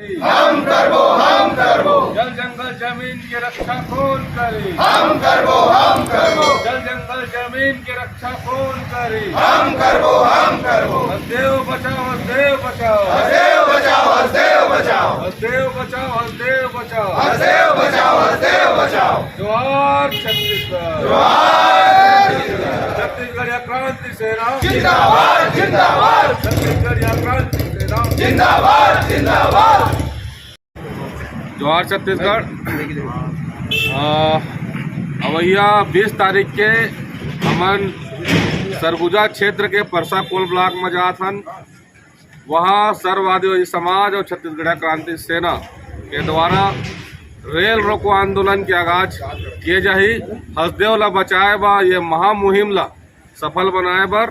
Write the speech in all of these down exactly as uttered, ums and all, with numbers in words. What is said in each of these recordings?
हम करबो, हम करबो। जल जंगल जमीन के रक्षा कौन करी? हम करबो, हम करबो। जल जंगल जमीन के रक्षा कौन करी? हम करबो, हम करबो। हसदेव बचाओ, हसदेव बचाओ। हसदेव बचाओ, हसदेव बचाओ। हसदेव बचाओ, हसदेव बचाओ। हसदेव बचाओ, हसदेव बचाओ। जोहार छत्तीसगढ़। जोहार छत्तीसगढ़। छत्तीसगढ़िया क्रांति सेना जिंदाबाद, जिंदाबाद। छत्तीसगढ़िया क्रांति सेना जिंदाबाद, जिंदाबाद। जोहार छत्तीसगढ़। अ, अवइया बीस तारीख के हमन सरगुजा क्षेत्र के परसा कोल ब्लॉक म जात हन। वहाँ सर्व आदिवासी समाज और छत्तीसगढ़िया क्रांति सेना के द्वारा रेल रोको आंदोलन के आगाज किए जाही। हसदेव ला बचाए बर ये महामुहिम ला सफल बनाए बर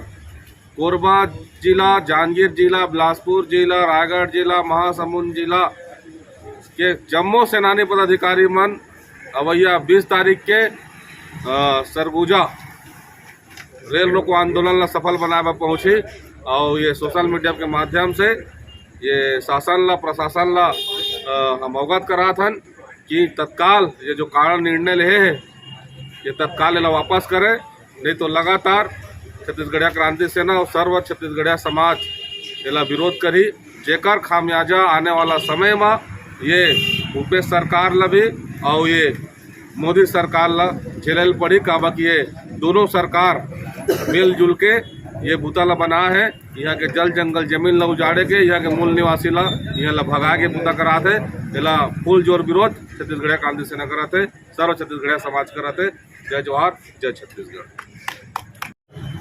कोरबा जिला, जांजगीर जिला, बिलासपुर जिला, रायगढ़ जिला, महासमुंद जिला के जम्मो सेनानी पदाधिकारी मन अवइया बीस तारीख के, अ, सरगुजा रेल रोको आंदोलन ला सफल बनाए बर पहुंची। और ये सोशल मीडिया के माध्यम से ये शासन ला, प्रशासन ला, अ, हम अवगत करात हन कि तत्काल ये जो कारण निर्णय लेहे हे, ये तत्काल एला वापस करे, नहीं तो लगातार छत्तीसगढ़िया क्रांति सेना और सर्व छत्तीसगढ़िया समाज एला विरोध करही, जेकर खामियाजा आने वाला समय म ये भूपेश सरकार ला भी और ये मोदी सरकार ला झेले ल पड़ी, काबर कि ये दोनों सरकार मिलजुल के ये बूता ला बनाए हे। यहाँ के जल जंगल जमीन ला उजाड़े के, यहाँ के मूल निवासी ला यहाँ ला भगाए के बूता करात हे। एला फुल जोर विरोध छत्तीसगढ़िया क्रांति सेना करात हे, सर्व छत्तीसगढ़िया समाज करात हे। जय जोहार, जय छत्तीसगढ़।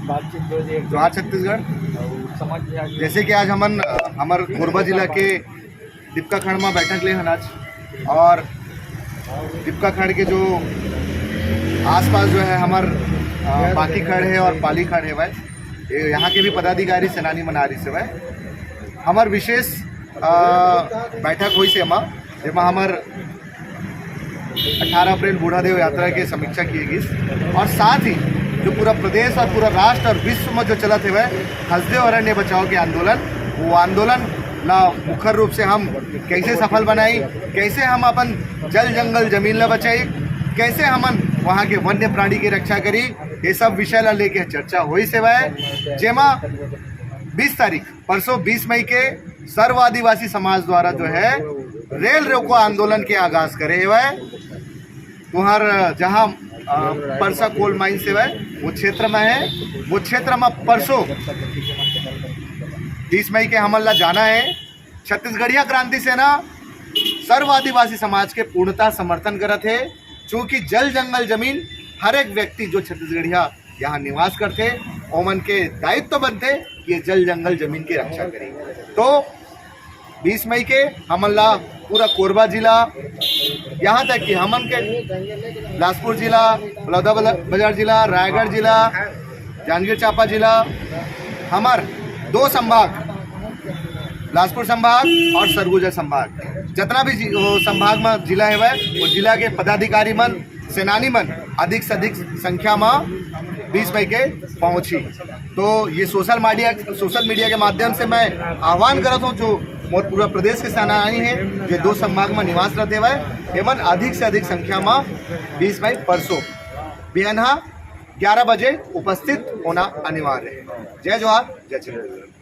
बातचीत हो जाए। जोहार छत्तीसगढ़। और समझ में आ गया। जैसे कि आज हमन, अ, हमर कोरबा जिला के डिपका खंड में बैठक ले हन आज, और डिपका खंड के जो आसपास जो है हमर, अ, बाकी खंड है और पाली खंड है भाई, ये यहाँ के भी पदाधिकारी सेनानी मन आ रहिस हे भाई। हमर विशेष, अ, बैठक होइस हे एमा, जेमा हमर अठारह अप्रैल बूढ़ा देव यात्रा के समीक्षा किए गिस, और साथ ही जो पूरा प्रदेश और पूरा राष्ट्र और विश्व में जो चलत हेवय हसदेव अरण्य बचाओ के आंदोलन, वो आंदोलन ला मुखर रूप से हम कैसे सफल बनाई, कैसे हम अपन जल जंगल जमीन ला बचाई, कैसे हमन वहाँ के वन्य प्राणी की रक्षा करी, ये सब विषय ला लेके चर्चा होइस हेवय, जेमा बीस तारीख, परसों बीस मई के सर्व आदिवासी समाज द्वारा जो है रेल रोको आंदोलन के आगाज करे हेवय। तुहर जहाँ, अ, परसा कोल माइंस हेवय, वो क्षेत्र में है, वो क्षेत्र में परसों बीस मई के हमन ला जाना है। छत्तीसगढ़िया क्रांति सेना सर्व आदिवासी समाज के पूर्णतः समर्थन करत हे, चूंकि जल जंगल जमीन हर एक व्यक्ति जो छत्तीसगढ़िया यहाँ निवास करथे, ओमन के दायित्व बनथे कि ये जल जंगल जमीन की रक्षा करें। तो बीस मई के हमन ला पूरा कोरबा जिला, यहाँ तक कि हमन के बिलासपुर जिला, बलौदा बला-, बाजार जिला, रायगढ़ जिला, जांजगीर चांपा जिला, हमर दो संभाग, बिलासपुर संभाग और सरगुजा संभाग, जितना भी जि-, वो संभाग में जिला हेवय, वो जिला के पदाधिकारी मन, सेनानी मन अधिक से अधिक संख्या में बीस मई के पहुंची। तो ये सोशल मीडिया, सोशल मीडिया के माध्यम से मैं आह्वान करत हूँ, जो मोर पूरा प्रदेश के सेनानी है, जो दो संभाग में निवास रहते हुए, एमन अधिक से अधिक संख्या में बीस मई परसों बिहनहा ग्यारह बजे उपस्थित होना अनिवार्य है। जय जोहार, जय छत्तीसगढ़।